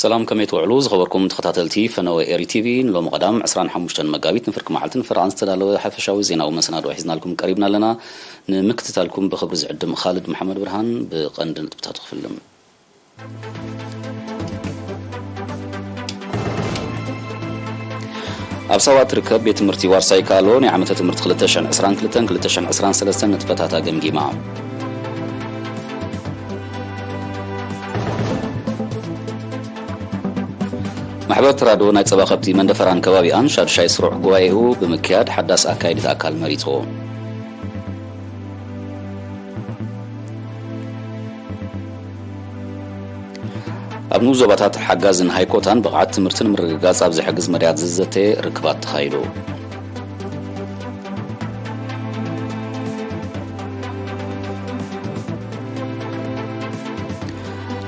ሰላም፣ ከመይ ትውዕሉ ዝኸበርኩም ተኸታተልቲ ፈነወ ኤሪ ቲቪ? ንሎሚ ቀዳም ዕስራን ሓሙሽተን መጋቢት ንፍርቂ መዓልትን ፍርቓን ዝተዳለወ ሓፈሻዊ ዜናዊ መሰናድኦ ሒዝናልኩም ቀሪብና ኣለና። ንምክትታልኩም ብኽብሪ ዝዕድም ኻልድ መሓመድ ብርሃን። ብቐንዲ ነጥብታቱ ክፍልም። ኣብ ሳዋ እትርከብ ቤት ትምህርቲ ዋርሳይ ካሎ ናይ ዓመተ ትምህርቲ ክልተ ሽሕን ዕስራን ክልተን ክልተ ሽሕን ዕስራን ሰለስተን ንጥፈታታ ገምጊማ። ማሕበር ተራድኦ ናይ ጸባ ከብቲ መንደፈራን ከባቢኣን ሻድሻይ ስሩዕ ጉባኤኡ ብምክያድ ሓዳስ ኣካየዲት ኣካል መሪጹ። ኣብ ንኡስ ዞባታት ሓጋዝን ሃይኮታን ብቕዓት ትምህርቲ ንምርግጋጽ ኣብ ዝሕግዝ መዳያት ዝዘተ ርክባት ተኻይዱ።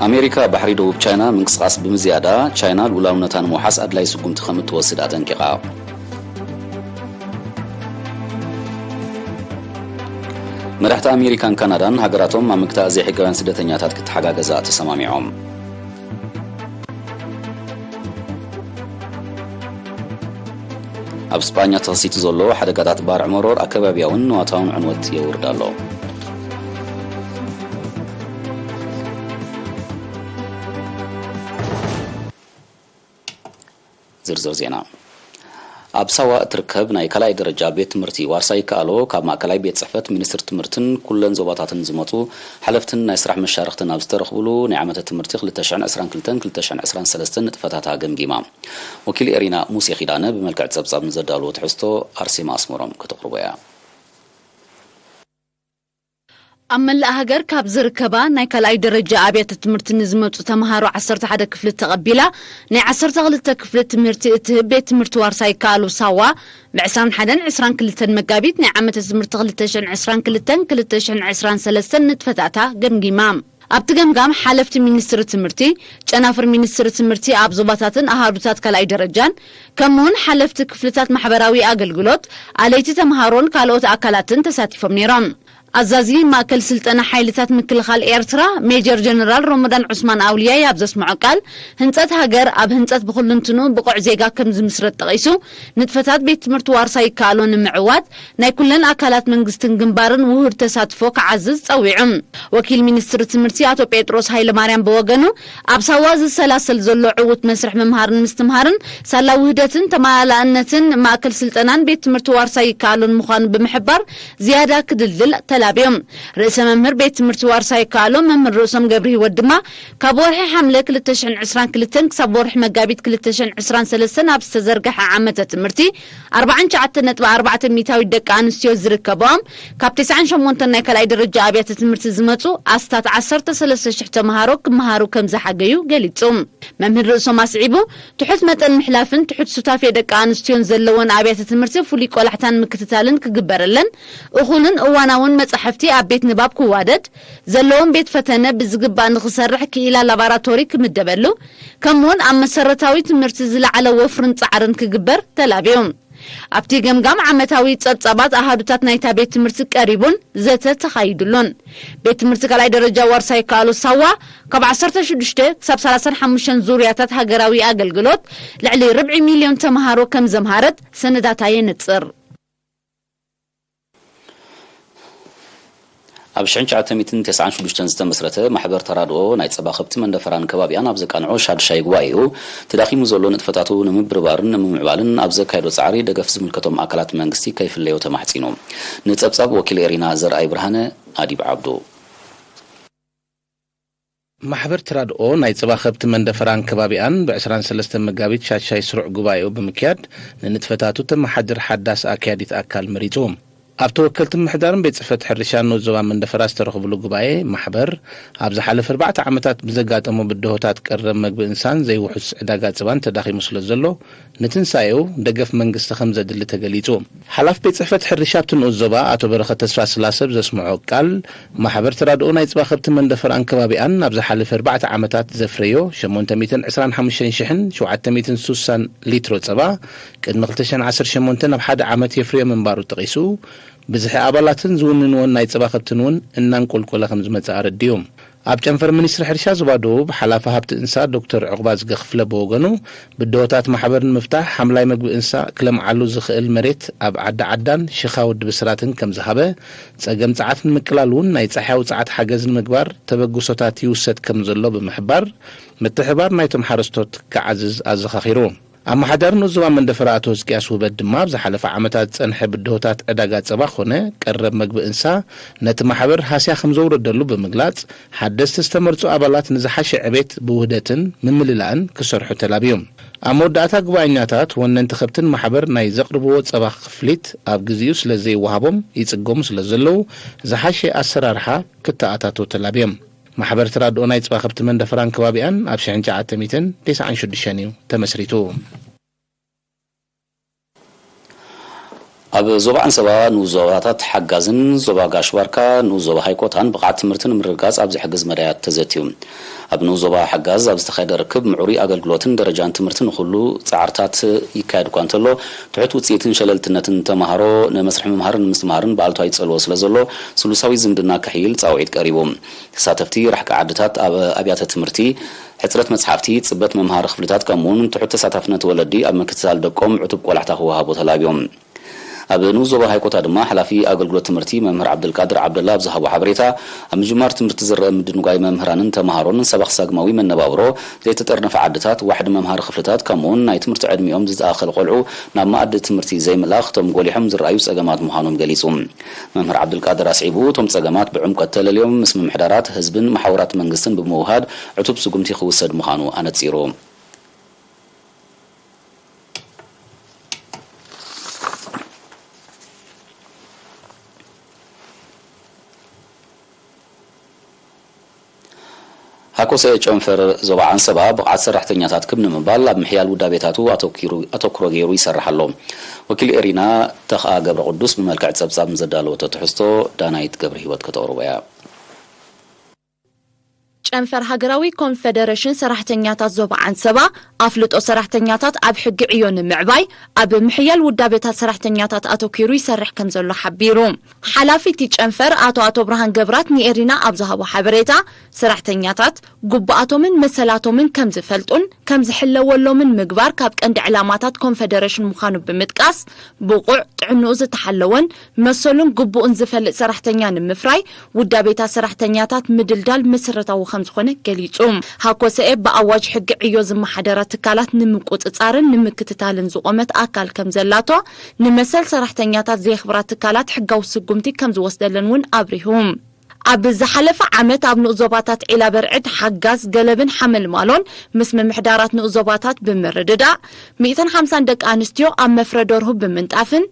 ኣሜሪካ ባሕሪ ደቡብ ቻይና ምንቅስቓስ ብምዝያዳ፣ ቻይና ልኡላውነታ ንምውሓስ ኣድላይ ስጉምቲ ከም እትወስድ ኣጠንቂቓ። መራሕቲ ኣሜሪካን ካናዳን ሃገራቶም ኣብ ምግታእ ዘይሕጋውያን ስደተኛታት ክተሓጋገዛ ተሰማሚዖም። ኣብ ስጳኛ ተኸሲቱ ዘሎ ሓደጋታት ባርዕ መሮር ኣከባብያውን ንዋታውን ዕንወት የውርድ ኣሎ። ዝርዝር ዜና። ኣብ ሳዋ እትርከብ ናይ ካልኣይ ደረጃ ቤት ትምህርቲ ዋርሳይ ከኣሎ ካብ ማእከላይ ቤት ጽሕፈት ሚኒስትሪ ትምህርትን ኩለን ዞባታትን ዝመጹ ሓለፍትን ናይ ስራሕ መሻርኽትን ኣብ ዝተረኽብሉ ናይ ዓመተ ትምህርቲ ክልተ ሽሕን ዕስራን ክልተን ክልተ ሽሕን ዕስራን ሰለስተን ንጥፈታታ ገምጊማ። ወኪል ኤሪና ሙሴ ኪዳነ ብመልክዕ ጸብጻብ ንዘዳልዎ ትሕዝቶ ኣርሴማ ኣስመሮም ከተቕርቦ እያ። ኣብ መላእ ሃገር ካብ ዝርከባ ናይ ካልኣይ ደረጃ ኣብያተ ትምህርቲ ንዝመጹ ተምሃሮ ዓሰርተ ሓደ ክፍሊ ተቐቢላ ናይ ዓሰርተ ክልተ ክፍሊ ትምህርቲ እትህብ ቤት ትምህርቲ ዋርሳይ ከኣሉ ሳዋ ብዕስራን ሓደን ዕስራን ክልተን መጋቢት ናይ ዓመተ ትምህርቲ ክልተ ሽሕን ዕስራን ክልተን ክልተ ሽሕን ዕስራን ሰለስተን ንጥፈታታ ገምጊማ። ኣብቲ ገምጋም ሓለፍቲ ሚኒስትሪ ትምህርቲ፣ ጨናፍር ሚኒስትሪ ትምህርቲ ኣብ ዞባታትን ኣሃዱታት ካልኣይ ደረጃን ከምኡውን ሓለፍቲ ክፍልታት ማሕበራዊ ኣገልግሎት፣ ኣለይቲ ተምሃሮን ካልኦት ኣካላትን ተሳቲፎም ነይሮም። ኣዛዚ ማእከል ስልጠና ሓይልታት ምክልኻል ኤርትራ ሜጀር ጀነራል ሮሞዳን ዑስማን ኣውልያይ ኣብ ዘስምዖ ቃል፣ ህንጸት ሃገር ኣብ ህንጸት ብኹልንትኑ ብቑዕ ዜጋ ከም ዝምስረት ጠቒሱ፣ ንጥፈታት ቤት ትምህርቲ ዋርሳይ ይከኣሎ ንምዕዋት ናይ ኩለን ኣካላት መንግስትን ግንባርን ውሁድ ተሳትፎ ክዓዝዝ ጸዊዑ። ወኪል ሚኒስትሪ ትምህርቲ ኣቶ ጴጥሮስ ሃይለማርያም ብወገኑ፣ ኣብ ሳዋ ዝሰላሰል ዘሎ ዕዉት መስርሕ ምምሃርን ምስትምሃርን ሳላ ውህደትን ተመላእነትን ማእከል ስልጠናን ቤት ትምህርቲ ዋርሳይ ይከኣሎን ምዃኑ ብምሕባር፣ ዝያዳ ክድልድል ተላብዮም። ርእሰ መምህር ቤት ትምህርቲ ዋርሳይ ይከኣሎ መምህር ርእሶም ገብረ ህይወት ድማ፣ ካብ ወርሒ ሓምለ ክልተ ሽሕን ዕስራን ክልተን ክሳብ ወርሒ መጋቢት ክልተ ሽሕን ዕስራን ሰለስተን ኣብ ዝተዘርግሐ ዓመተ ትምህርቲ፣ ኣርባዓን ትሽዓተን ነጥቢ ኣርባዕተ ሚእታዊት ደቂ ኣንስትዮ ዝርከበኦም ካብ ተስዓን ሸሞንተን ናይ ካልኣይ ደረጃ ኣብያተ ትምህርቲ ዝመጹ ኣስታት ዓሰርተ ሰለስተ ሽሕ ተምሃሮ ክመሃሩ ከም ዝሓገዩ ገሊጹ። መምህር ርእሶም ኣስዒቡ፣ ትሑት መጠን ምሕላፍን ትሑት ሱታፌ ደቂ ኣንስትዮን ዘለወን ኣብያተ ትምህርቲ ፍሉይ ቆላሕታን ምክትታልን ክግበረለን፣ እኹልን እዋናውን መጻሕፍቲ ኣብ ቤት ንባብ ክዋደድ፣ ዘለዎም ቤት ፈተነ ብዝግባእ ንኽሰርሕ ክኢላ ላባራቶሪ ክምደበሉ፣ ከምኡውን ኣብ መሰረታዊ ትምህርቲ ዝለዓለ ወፍርን ጻዕርን ክግበር ተላብዮም። ኣብቲ ገምጋም ዓመታዊ ጸብጻባት ኣሃዱታት ናይታ ቤት ትምህርቲ ቀሪቡን ዘተ ተኻይዱሉን። ቤት ትምህርቲ ካልኣይ ደረጃ ዋርሳይ ከኣሎ ሳዋ ካብ ዓሰርተ ሽዱሽተ ክሳብ ሰላሳን ሓሙሽተን ዙርያታት ሃገራዊ ኣገልግሎት ልዕሊ ርብዒ ሚልዮን ተምሃሮ ከም ዘምሃረት ሰነዳታ የነጽር። ኣብ ሽሕን ትሽዓተ ሚእትን ተስዓን ሽዱሽተን ዝተመስረተ ማሕበር ተራድኦ ናይ ጸባ ከብቲ መንደፈራን ከባቢኣን ኣብ ዘቃንዖ ሻድሻይ ጉባኤኡ፣ ተዳኺሙ ዘሎ ንጥፈታቱ ንምብርባርን ንምምዕባልን ኣብ ዘካየዶ ጻዕሪ ደገፍ ዝምልከቶም ኣካላት መንግስቲ ከይፍለዮ ተማሕጺኑ። ንጸብጻብ ወኪል ኤሪና ዘርኣይ ብርሃነ፣ ኣዲብ ዓብዱ። ማሕበር ተራድኦ ናይ ጸባ ከብቲ መንደፈራን ከባቢኣን ብ ዕስራን ሰለስተን መጋቢት ሻድሻይ ስሩዕ ጉባኤኡ ብምክያድ፣ ንንጥፈታቱ ተመሓድር ሓዳስ ኣካያዲት ኣካል መሪጹ። ኣብ ተወከልቲ ምምሕዳርን ቤት ጽሕፈት ሕርሻን ንኡስ ዞባ መንደፈራ ዝተረኽብሉ ጉባኤ፣ ማሕበር ኣብ ዝሓለፈ ኣርባዕተ ዓመታት ብዘጋጠሞ ብድሆታት ቀረብ መግቢ እንስሳን ዘይውሑስ ዕዳጋ ጸባን ተዳኺሙ ስለ ዘሎ፣ ንትንሳኤኡ ደገፍ መንግስቲ ከም ዘድሊ ተገሊጹ። ሓላፊ ቤት ጽሕፈት ሕርሻ ኣብቲ ንኡስ ዞባ ኣቶ በረኸት ተስፋስላሰ ብዘስምዖ ቃል፣ ማሕበር ተራድኦ ናይ ጸባ ከብቲ መንደፈራን ከባቢኣን ኣብ ዝሓለፈ ኣርባዕተ ዓመታት ዘፍረዮ ሸሞንተ ሚእትን ዕስራን ሓሙሽተን ሽሕን ሸውዓተ ሚእትን ሱሳን ሊትሮ ጸባ፣ ቅድሚ ክልተ ሽሕን ዓሰርተ ሸሞንተን ኣብ ሓደ ዓመት የፍርዮ ምንባሩ ጠቒሱ፣ ብዝሒ ኣባላትን ዝውንንዎን ናይ ጸባ ከብትን እውን እናንቆልቆለ ከም ዝመጽእ ኣረዲኡ። ኣብ ጨንፈር ሚኒስትሪ ሕርሻ ዞባ ደቡብ ሓላፊ ሃብቲ እንስሳ ዶክተር ዕቑባዝገ ክፍለ ብወገኑ፣ ብድሆታት ማሕበር ንምፍታሕ ሓምላይ መግቢ እንስሳ ክለምዓሉ ዝኽእል መሬት ኣብ ዓዲ ዓዳን ሽኻ ወዲ ብስራትን ከም ዝሃበ፣ ጸገም ጸዓት ንምቅላል እውን ናይ ጸሓያዊ ጸዓት ሓገዝ ንምግባር ተበግሶታት ይውሰድ ከም ዘሎ ብምሕባር፣ ምትሕብባር ናይቶም ሓረስቶት ክዓዝዝ ኣዘኻኺሩ። ኣመሓዳሪ ንኡስ ዞባ መንደፈራ ኣቶ ህዝቅያስ ውበት ድማ፣ ኣብ ዝሓለፈ ዓመታት ዝጸንሐ ብድሆታት ዕዳጋ ጸባ ኾነ ቀረብ መግቢ እንስሳ ነቲ ማሕበር ሃስያ ከም ዘውረደሉ ብምግላጽ፣ ሓደስቲ ዝተመርጹ ኣባላት ንዝሓሸ ዕቤት ብውህደትን ምምልላእን ክሰርሑ ተላብዮም። ኣብ መወዳእታ፣ ጉባኤኛታት ወነንቲ ከብትን ማሕበር ናይ ዘቕርብዎ ጸባ ክፍሊት ኣብ ግዜኡ ስለ ዘይወሃቦም ይጽገሙ ስለ ዘለዉ፣ ዝሓሸ ኣሰራርሓ ክተኣታተው ተላብዮም። ማሕበር ተራድኦ ናይ ጸባ ከብቲ መንደፈራን ከባቢኣን ኣብ ሽሕን ትሽዓተ ሚእትን ተስዓን ሽዱሽተን እዩ ተመስሪቱ። ኣብ ዞባ ዓንሰባ ንኡስ ዞባታት ሓጋዝን ዞባ ጋሽ ባርካ ንኡስ ዞባ ሃይኮታን ብቕዓት ትምህርቲ ንምርግጋጽ ኣብ ዝሕግዝ መዳያት ተዘትዩ። ኣብ ንኡስ ዞባ ሓጋዝ ኣብ ዝተኻየደ ርክብ፣ ምዕሩይ ኣገልግሎትን ደረጃን ትምህርቲ ንኹሉ ጻዕርታት ይካየድ እኳ እንተሎ፣ ትሑት ውጽኢትን ሸለልትነትን ተማሃሮ ንመስርሕ ምምሃርን ምስትምሃርን ብኣሉታዊ ይጸልዎ ስለ ዘሎ፣ ስሉሳዊ ዝምድና ክሕይል ጻውዒት ቀሪቡ። ተሳተፍቲ፣ ራሕቂ ዓድታት ኣብ ኣብያተ ትምህርቲ፣ ሕጽረት መጽሓፍቲ፣ ጽበት መምሃሪ ክፍልታት፣ ከምኡ'ውን ትሑት ተሳታፍነት ወለዲ ኣብ ምክትታል ደቆም ዕቱብ ቆላሕታ ክወሃቦ ተላብዮም። ኣብ ንኡስ ዞባ ሃይኮታ ድማ፣ ሓላፊ ኣገልግሎት ትምህርቲ መምህር ዓብደልቃድር ዓብደላ ኣብ ዝሃቦ ሓበሬታ፣ ኣብ ምጅማር ትምህርቲ ዝረአ ምድንጓይ መምህራንን ተማሃሮን፣ ሰባኽ ሳግማዊ መነባብሮ፣ ዘይተጠርነፈ ዓድታት፣ ዋሕዲ መምሃሪ ክፍልታት፣ ከምኡ'ውን ናይ ትምህርቲ ዕድሚኦም ዝኣኸለ ቆልዑ ናብ መኣዲ ትምህርቲ ዘይምልኣኽ፣ እቶም ጎሊሖም ዝረኣዩ ጸገማት ምዃኖም ገሊጹ። መምህር ዓብዱልቃድር ኣስዒቡ፣ እቶም ጸገማት ብዕምቆት ተለልዮም ምስ ምምሕዳራት ህዝብን መሓውራት መንግስትን ብምውሃድ ዕቱብ ስጉምቲ ክውሰድ ምዃኑ ኣነጺሩ። ሃኮሰ ጨንፈር ዞባ ዓንሰባ ብቕዓት ሰራሕተኛታት ክብ ንምባል ኣብ ምሕያል ውዳቤታቱ ኣተኪሩ-፣ ኣተኩሮ ገይሩ ይሰርሕ ኣሎ። ወኪል ኤሪና ተኽኣ ገብረ ቅዱስ ብመልክዕ ጸብጻብ ዘዳለወቶ ትሕዝቶ ዳናይት ገብረ ህይወት ከተቕርቦ እያ። ጨንፈር ሃገራዊ ኮንፈደሬሽን ሰራሕተኛታት ዞባ ዓንሰባ፣ ኣፍልጦ ሰራሕተኛታት ኣብ ሕጊ ዕዮ ንምዕባይ፣ ኣብ ምሕያል ውዳቤታት ሰራሕተኛታት ኣተኪሩ ይሰርሕ ከም ዘሎ ሓቢሩ። ሓላፊ እቲ ጨንፈር ኣቶ ኣቶ ብርሃን ገብራት ንኤሪና ኣብ ዝሃቦ ሓበሬታ፣ ሰራሕተኛታት ግቡኣቶምን መሰላቶምን ከም ዝፈልጡን ከም ዝሕለወሎምን ምግባር ካብ ቀንዲ ዕላማታት ኮንፈደሬሽን ምዃኑ ብምጥቃስ፣ ብቑዕ፣ ጥዕንኡ ዝተሓለወን መሰሉን ግቡኡን ዝፈልጥ ሰራሕተኛ ንምፍራይ ውዳቤታት ሰራሕተኛታት ምድልዳል መሰረታዊ ከም ዝኾነ ገሊጹ። ሃኮሰኤ ብኣዋጅ ሕጊ ዕዮ ዝመሓደራ ትካላት ንምቁጽጻርን ንምክትታልን ዝቖመት ኣካል ከም ዘላቶ፣ ንመሰል ሰራሕተኛታት ዘየኽብራ ትካላት ሕጋዊ ስጉምቲ ከም ዝወስደለን እውን ኣብሪሁ። ኣብ ዝሓለፈ ዓመት ኣብ ንኡስ ዞባታት ዒላ በርዕድ፣ ሓጋዝ፣ ገለብን ሓመልማሎን ምስ ምምሕዳራት ንኡስ ዞባታት ብምርድዳእ፣ ሚእትን ሓምሳን ደቂ ኣንስትዮ ኣብ መፍረ ደርሁ ብምንጣፍን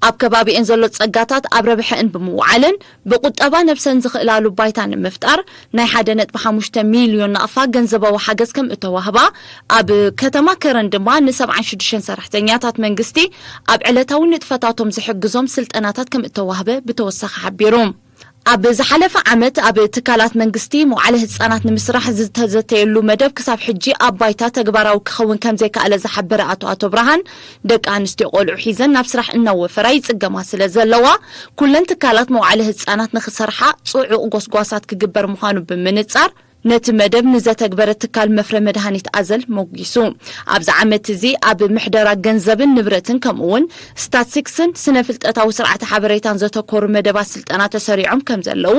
ኣብ ከባቢኤን ዘሎ ጸጋታት ኣብ ረብሐእን ብምውዓልን ብቁጠባ ነብሰን ዝኽእላሉ ባይታ ንምፍጣር ናይ ሓደ ነጥቢ ሓሙሽተ ሚልዮን ናቕፋ ገንዘባዊ ሓገዝ ከም እተዋህባ፣ ኣብ ከተማ ከረን ድማ ንሰብዓን ሽዱሽተን ሰራሕተኛታት መንግስቲ ኣብ ዕለታዊ ንጥፈታቶም ዝሕግዞም ስልጠናታት ከም እተዋህበ ብተወሳኺ ሓቢሩ። ኣብ ዝሓለፈ ዓመት ኣብ ትካላት መንግስቲ መዋዕለ ህጻናት ንምስራሕ ዝተዘተየሉ መደብ ክሳብ ሕጂ ኣብ ባይታ ተግባራዊ ክኸውን ከም ዘይከኣለ ዝሓበረ ኣቶ ኣቶ ብርሃን፣ ደቂ ኣንስትዮ ቆልዑ ሒዘን ናብ ስራሕ እናወፈራ ይጽገማ ስለ ዘለዋ፣ ኩለን ትካላት መዋዕለ ህጻናት ንኽሰርሓ ጽዑቕ ጎስጓሳት ክግበር ምዃኑ ብምንጻር፣ ነቲ መደብ ንዘተግበረ ትካል መፍረ መድሃኒት ኣዘል ሞጒሱ። ኣብዚ ዓመት እዚ ኣብ ምሕደራ ገንዘብን ንብረትን ከምኡውን ስታትስቲክስን ስነ ፍልጠታዊ ስርዓተ ሓበሬታን ዘተኮሩ መደባት ስልጠና ተሰሪዖም ከም ዘለዉ፣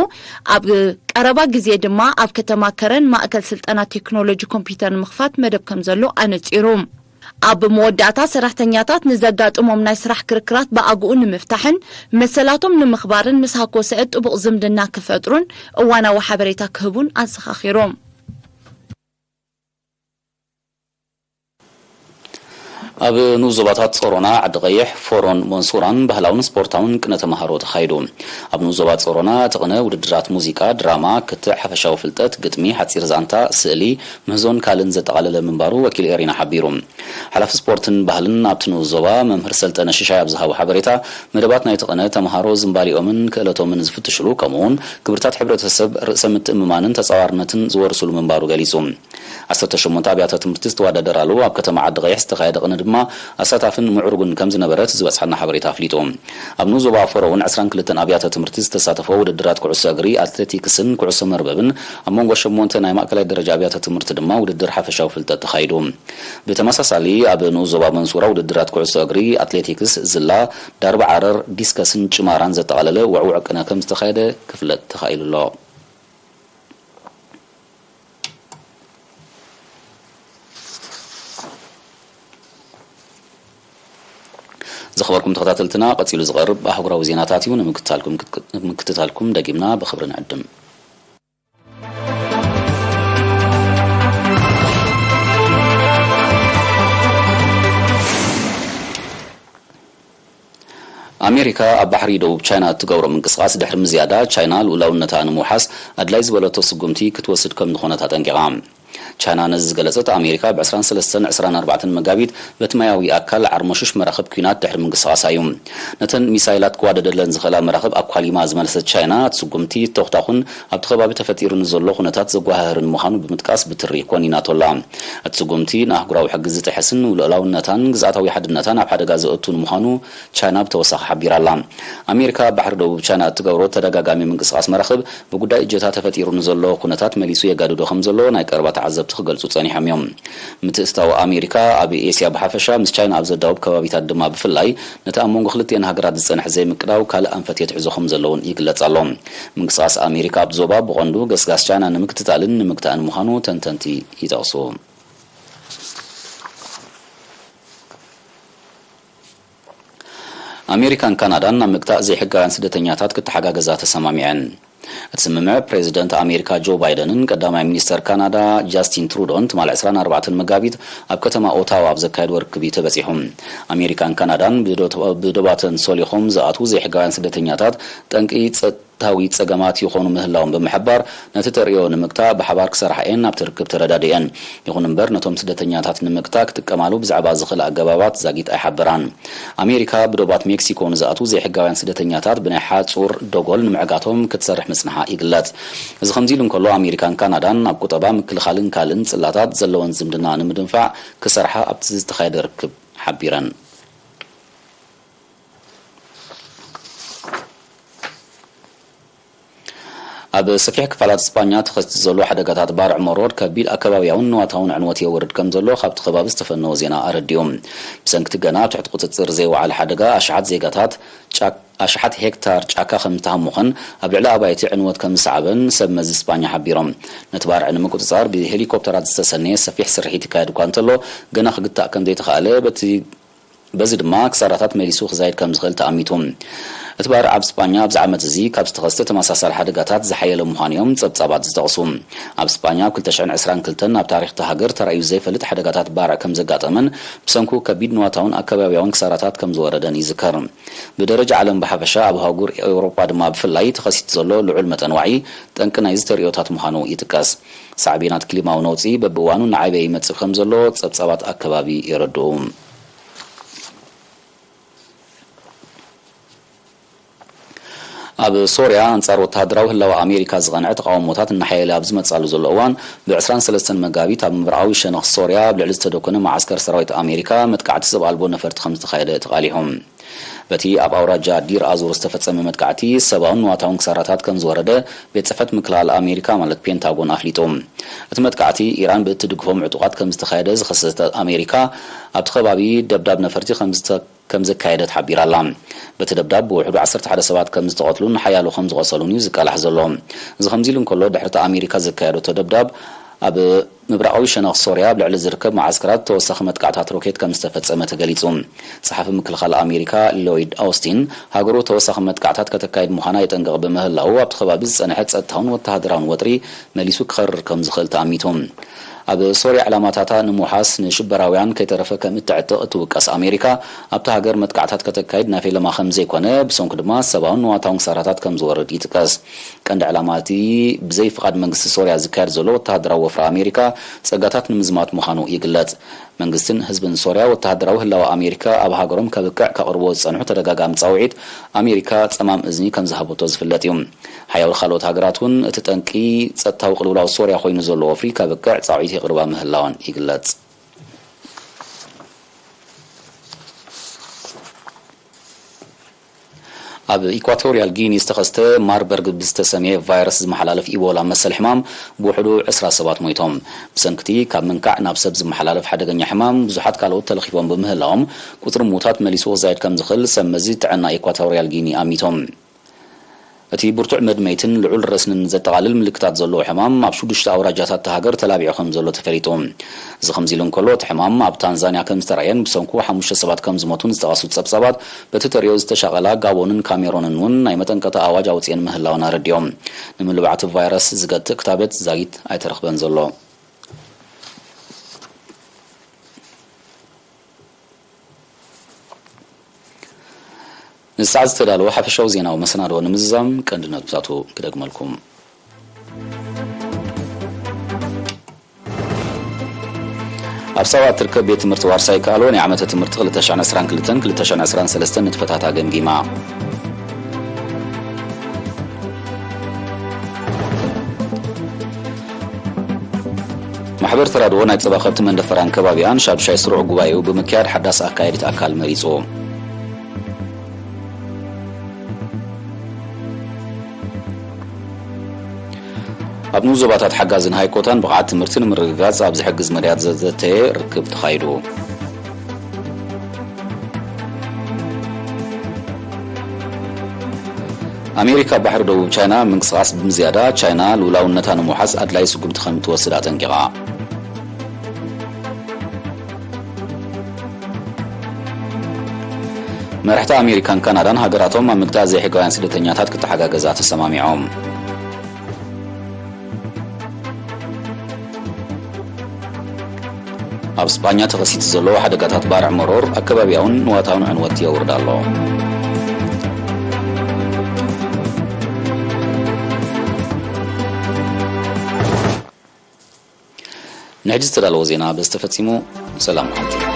ኣብ ቀረባ ግዜ ድማ ኣብ ከተማ ከረን ማእከል ስልጠና ቴክኖሎጂ ኮምፒውተር ንምኽፋት መደብ ከም ዘሎ ኣነጺሩ። ኣብ መወዳእታ፣ ሰራሕተኛታት ንዘጋጥሞም ናይ ስራሕ ክርክራት ብኣግኡ ንምፍታሕን መሰላቶም ንምኽባርን ምስ ሃኮሰኤ ጥቡቕ ዝምድና ክፈጥሩን እዋናዊ ሓበሬታ ክህቡን ኣዘኻኺሩ። ኣብ ንኡስ ዞባታት ጾሮና፣ ዓዲ ቀይሕ፣ ፎሮን ሞንሱራን ባህላውን ስፖርታውን ቅነ ተማሃሮ ተኻይዱ። ኣብ ንኡስ ዞባ ጾሮና፣ እቲ ቅነ ውድድራት ሙዚቃ፣ ድራማ፣ ክትዕ፣ ሓፈሻዊ ፍልጠት፣ ግጥሚ፣ ሓጺር ዛንታ፣ ስእሊ፣ ምህዞን ካልእን ዘጠቓለለ ምንባሩ ወኪል ኤሪና ሓቢሩ። ሓላፊ ስፖርትን ባህልን ኣብቲ ንኡስ ዞባ መምህር ሰልጠነ ሽሻይ ኣብ ዝሃቦ ሓበሬታ፣ መደባት ናይቲ ቅነ ተምሃሮ ዝንባሊኦምን ክእለቶምን ዝፍትሽሉ፣ ከምኡውን ክብርታት ሕብረተሰብ፣ ርእሰ ምትእምማንን ተጻዋርነትን ዝወርስሉ ምንባሩ ገሊጹ። ዓሰርተ ሸሞንተ ኣብያተ ትምህርቲ ዝተወዳደራሉ ኣብ ከተማ ዓዲ ቀይሕ ዝተኻየደ ቅነ ድማ ኣሳታፍን ምዕሩግን ከም ዝነበረ እቲ ዝበጽሓና ሓበሬታ ኣፍሊጡ። ኣብ ንኡስ ዞባ ፈሮ እውን ዕስራን ክልተን ኣብያተ ትምህርቲ ዝተሳተፎ ውድድራት ኩዕሶ እግሪ፣ ኣትሌቲክስን ኩዕሶ መርበብን ኣብ መንጎ ሸሞንተ ናይ ማእከላይ ደረጃ ኣብያተ ትምህርቲ ድማ ውድድር ሓፈሻዊ ፍልጠት ተኻይዱ። ብተመሳሳሊ ኣብ ንኡስ ዞባ መንሱራ ውድድራት ኩዕሶ እግሪ፣ ኣትሌቲክስ፣ ዝላ፣ ዳርባ ዓረር፣ ዲስከስን ጭማራን ዘጠቓለለ ውዕውዕ ቅነ ከም ዝተኻየደ ክፍለጥ ተኻኢሉ ኣሎ። ዝኸበርኩም ተኸታተልትና፣ ቀጺሉ ዝቐርብ ኣህጉራዊ ዜናታት እዩ። ንምክትታልኩም፣ ንምክትታልኩም ደጊምና ብኽብሪ ንዕድም። ኣሜሪካ ኣብ ባሕሪ ደቡብ ቻይና እትገብሮ ምንቅስቓስ ድሕሪ ምዝያዳ፣ ቻይና ልኡላውነታ ንምውሓስ ኣድላይ ዝበለቶ ስጉምቲ ክትወስድ ከም ዝኾነት ኣጠንቂቓ። ቻይና ነዚ ዝገለጸት፣ ኣሜሪካ ብ ዕስራን ሰለስተን ዕስራን ኣርባዕተን መጋቢት በቲ ማያዊ ኣካል ዓርሞሹሽ መራኽብ ኲናት ድሕሪ ምንቅስቓሳ እዩ። ነተን ሚሳይላት ክዋደደለን ዝኽእላ መራኽብ ኣኳሊማ ዝመለሰት ቻይና፣ እቲ ስጉምቲ ተኹታኹን ኣብቲ ከባቢ ተፈጢሩ ንዘሎ ኩነታት ዘጓሃህርን ምዃኑ ብምጥቃስ ብትሪ ኮኒናቶ ኣላ። እቲ ስጉምቲ ንኣህጉራዊ ሕጊ ዝጥሕስን ንልኡላውነታን ግዝኣታዊ ሓድነታን ኣብ ሓደጋ ዘእቱን ምዃኑ ቻይና ብተወሳኺ ሓቢራ ኣላ። ኣሜሪካ ኣብ ባሕሪ ደቡብ ቻይና እትገብሮ ተደጋጋሚ ምንቅስቓስ መራኽብ ብጉዳይ እጀታ ተፈጢሩ ንዘሎ ኩነታት መሊሱ የጋድዶ ከም ዘሎ ናይ ቀረባ ተዓዘብቲ ክገልጹ ጸኒሖም እዮም። ምትእትታው ኣሜሪካ ኣብ ኤስያ ብሓፈሻ፣ ምስ ቻይና ኣብ ዘዳውብ ከባቢታት ድማ ብፍላይ፣ ነቲ ኣብ መንጎ ክልቲኤን ሃገራት ዝጸንሐ ዘይምቅዳው ካልእ ኣንፈት የትሕዞ ከም ዘሎ እውን ይግለጽ ኣሎ። ምንቅስቓስ ኣሜሪካ ኣብቲ ዞባ ብቐንዱ ገስጋስ ቻይና ንምክትታልን ንምግታእን ምዃኑ ተንተንቲ ይጠቕሱ። ኣሜሪካን ካናዳን ናብ ምግታእ ዘይሕጋውያን ስደተኛታት ክተሓጋገዛ ተሰማሚዐን። እቲ ስምምዕ ፕሬዚደንት ኣሜሪካ ጆ ባይደንን ቀዳማይ ሚኒስተር ካናዳ ጃስቲን ትሩዶን ትማል ዕስራን ኣርባዕተን መጋቢት ኣብ ከተማ ኦታዋ ኣብ ዘካየድዎ ርክብ እዩ ተበጺሑ። ኣሜሪካን ካናዳን ብዶ-፣ ብዶባተን ሶሊኾም ዝኣትዉ ዘይሕጋውያን ስደተኛታት ጠንቂ ጸጥታዊ ጸገማት ይኾኑ ምህላዎም ብምሕባር፣ ነቲ ተርእዮ ንምግታእ ብሓባር ክሰርሓ እየን ኣብቲ ርክብ ተረዳዲአን። ይኹን እምበር፣ ነቶም ስደተኛታት ንምግታእ ክጥቀማሉ ብዛዕባ ዝኽእል ኣገባባት ዛጊት ኣይሓበራን። ኣሜሪካ ብዶባት ሜክሲኮ ንዝኣትዉ ዘይሕጋውያን ስደተኛታት ብናይ ሓጹር ደጎል ንምዕጋቶም ክትሰርሕ ምጽንሓ ይግለጽ። እዚ ከምዚ ኢሉ እንከሎ፣ ኣሜሪካን ካናዳን ኣብ ቁጠባ፣ ምክልኻልን ካልእን ጽላታት ዘለወን ዝምድና ንምድንፋዕ ክሰርሓ ኣብቲ ዝተኻየደ ርክብ ሓቢረን። ኣብ ሰፊሕ ክፋላት ስጳኛ ተኸሲቱ ዘሎ ሓደጋታት ባርዕ መሮር ከቢድ ኣከባብያውን ንዋታውን ዕንወት የውርድ ከም ዘሎ ካብቲ ከባቢ ዝተፈነወ ዜና ኣረዲኡ። ብሰንኪ እቲ ገና ኣብ ትሕቲ ቁጽጽር ዘይወዓለ ሓደጋ ኣሽሓት ዜጋታት ጫ-፣ ኣሽሓት ሄክታር ጫካ ከም ዝተሃሙኸን ኣብ ልዕሊ ኣባይቲ ዕንወት ከም ዝሰዓበን ሰብ መዚ ስጳኛ ሓቢሮም። ነቲ ባርዕ ንምቁጽጻር ብሄሊኮፕተራት ዝተሰነየ ሰፊሕ ስርሒት ይካየድ እኳ እንተሎ፣ ገና ክግታእ ከም ዘይተኻእለ፣ በቲ በዚ ድማ ክሳራታት መሊሱ ክዛይድ ከም ዝኽእል ተኣሚቱ። እቲ ባርዕ ኣብ ስጳኛ ኣብዚ ዓመት እዚ ካብ ዝተኸስተ ተመሳሳሊ ሓደጋታት ዝሓየለ ምዃኑ እዮም ጸብጻባት ዝጠቕሱ። ኣብ ስጳኛ ኣብ ክልተ ሽሕን ዕስራን ክልተን ኣብ ታሪኽ እታ ሃገር ተራእዩ ዘይፈልጥ ሓደጋታት ባርዕ ከም ዘጋጠመን ብሰንኩ ከቢድ ንዋታውን ኣከባብያውን ክሳራታት ከም ዝወረደን ይዝከር። ብደረጃ ዓለም ብሓፈሻ ኣብ ኣህጉር ኤውሮጳ ድማ ብፍላይ ተኸሲቱ ዘሎ ልዑል መጠን ዋዒ ጠንቂ ናይዚ ተርእዮታት ምዃኑ ይጥቀስ። ሳዕቤናት ክሊማዊ ነውጺ በብእዋኑ እናዓበየ ይመጽእ ከም ዘሎ ጸብጻባት ኣከባቢ የረድኡ። ኣብ ሶርያ ኣንጻር ወተሃደራዊ ህላወ ኣሜሪካ ዝቐንዐ ተቓውሞታት እናሓየለ ኣብ ዝመጽኣሉ ዘሎ እዋን፣ ብ ዕስራን ሰለስተን መጋቢት ኣብ ምብራቓዊ ሸነኽ ሶርያ ኣብ ልዕሊ ዝተደኮነ መዓስከር ሰራዊት ኣሜሪካ መጥቃዕቲ ሰብ ኣልቦ ነፈርቲ ከም ዝተኻየደ ተቓሊሑ። በቲ ኣብ ኣውራጃ ዲር ኣዙር ዝተፈጸመ መጥቃዕቲ ሰብኣውን ንዋታውን ክሳራታት ከም ዝወረደ ቤት ጽሕፈት ምክልኻል ኣሜሪካ ማለት ፔንታጎን ኣፍሊጡ። እቲ መጥቃዕቲ ኢራን ብእትድግፎም ዕጡቓት ከም ዝተኻየደ ዝኸሰሰት ኣሜሪካ፣ ኣብቲ ከባቢ ደብዳብ ነፈርቲ ከም ዝተ-፣ ከም ዘካየደት ሓቢራ ኣላ። በቲ ደብዳብ ብውሕዱ ዓሰርተ ሓደ ሰባት ከም ዝተቐትሉን ሓያሎ ከም ዝቖሰሉን እዩ ዝቃላሕ ዘሎ። እዚ ከምዚ ኢሉ እንከሎ፣ ድሕሪ እቲ ኣሜሪካ ዘካየደቶ ደብዳብ፣ ኣብ ምብራቓዊ ሸነኽ ሶርያ ኣብ ልዕሊ ዝርከብ መዓስከራት ተወሳኺ መጥቃዕታት ሮኬት ከም ዝተፈጸመ ተገሊጹ። ጸሓፊ ምክልኻል ኣሜሪካ ሎይድ ኣውስቲን፣ ሃገሩ ተወሳኺ መጥቃዕታት ከተካይድ ምዃና የጠንቅቕ ብምህላዉ፣ ኣብቲ ከባቢ ዝጸንሐ ጸጥታውን ወተሃደራውን ወጥሪ መሊሱ ክኸርር ከም ዝኽእል ተኣሚቱ። ኣብ ሶርያ ዕላማታታ ንምውሓስ ንሽበራውያን ከይተረፈ ከም እተዕጥቕ እትውቀስ ኣሜሪካ፣ ኣብታ ሃገር መጥቃዕታት ከተካይድ ናይ ፈለማ ከም ዘይኮነ፣ ብሰንኩ ድማ ሰብኣውን ንዋታውን ክሳራታት ከም ዝወርድ ይጥቀስ። ቀንዲ ዕላማ እቲ ብዘይ ፍቓድ መንግስቲ ሶርያ ዝካየድ ዘሎ ወተሃደራዊ ወፍሪ ኣሜሪካ ጸጋታት ንምዝማት ምዃኑ ይግለጽ። መንግስትን ህዝብን ሶርያ ወተሃደራዊ ህላወ ኣሜሪካ ኣብ ሃገሮም ከብቅዕ ከቕርብዎ ዝጸንሑ ተደጋጋሚ ጻውዒት ኣሜሪካ ጸማም እዝኒ ከም ዝሃበቶ ዝፍለጥ እዩ። ሓያሎ ካልኦት ሃገራት እውን እቲ ጠንቂ ጸጥታዊ ቅልውላው ሶርያ ኮይኑ ዘሎ ወፍሪ ከብቅዕ ጻውዒት የቕርባ ምህላወን ይግለጽ። ኣብ ኢኳቶርያል ጊኒ ዝተኸስተ ማርበርግ ብዝተሰምየ ቫይረስ ዝመሓላለፍ ኢቦላ መሰል ሕማም ብውሕዱ ዕስራ ሰባት ሞይቶም። ብሰንክቲ ካብ ምንካዕ ናብ ሰብ ዝመሓላለፍ ሓደገኛ ሕማም ብዙሓት ካልኦት ተለኺፎም ብምህላዎም፣ ቁጽሪ ምዉታት መሊሱ ክዛይድ ከም ዝኽእል ሰብ መዚ ጥዕና ኢኳቶርያል ጊኒ ኣሚቶም። እቲ ብርቱዕ መድመይትን ልዑል ረስንን ዘጠቓልል ምልክታት ዘለዎ ሕማም ኣብ ሽዱሽተ ኣውራጃታት እታ ሃገር ተላቢዑ ከም ዘሎ ተፈሊጡ። እዚ ከምዚ ኢሉ እንከሎ፣ እቲ ሕማም ኣብ ታንዛንያ ከም ዝተራእየን ብሰንኩ ሓሙሽተ ሰባት ከም ዝሞቱን ዝጠቐሱ ጸብጻባት፣ በቲ ተርእዮ ዝተሻቐላ ጋቦንን ካሜሮንን እውን ናይ መጠንቀቕታ ኣዋጅ ኣውጺኤን ምህላወን ኣረዲኦም። ንምልባዕ እቲ ቫይረስ ዝገትእ ክታበት ዛጊት ኣይተረኽበን ዘሎ። ንሰዓት ዝተዳለወ ሓፈሻዊ ዜናዊ መሰናድኦ ንምዝዛም ቀንዲ ነጥብታቱ ክደግመልኩም። ኣብ ሳዋ እትርከብ ቤት ትምህርቲ ዋርሳይ ከኣልዎ ናይ ዓመተ ትምህርቲ ክልተ ሽሕን ዕስራን ክልተን ክልተ ሽሕን ዕስራን ሰለስተን ንጥፈታታ ገምጊማ። ማሕበር ተራድኦ ናይ ጸባ ከብቲ መንደፈራን ከባቢኣን ሻዱሻይ ስሩዕ ጉባኤኡ ብምክያድ ሓዳስ ኣካየዲት ኣካል መሪጹ። ኣብ ንኡስ ዞባታት ሓጋዝን ሃይኮታን ብቕዓት ትምህርቲ ንምርግጋጽ ኣብ ዝሕግዝ መዳያት ዘዘተየ ርክብ ተኻይዱ። ኣሜሪካ ባሕሪ ደቡብ ቻይና ምንቅስቓስ ብምዝያዳ፣ ቻይና ልኡላውነታ ንምውሓስ ኣድላይ ስጉምቲ ከም እትወስድ ኣጠንቂቓ። መራሕቲ ኣሜሪካን ካናዳን ሃገራቶም ኣብ ምግታእ ዘይሕጋውያን ስደተኛታት ክተሓጋገዛ ተሰማሚዖም። ኣብ ስጳኛ ተኸሲቱ ዘሎ ሓደጋታት ባርዕ መሮር ኣከባቢያውን ንዋታውን ዕንወት የውርድ ኣሎ። ንሕጂ ዝተዳለወ ዜና በዚ ተፈጺሙ። ሰላም መዓልቲ።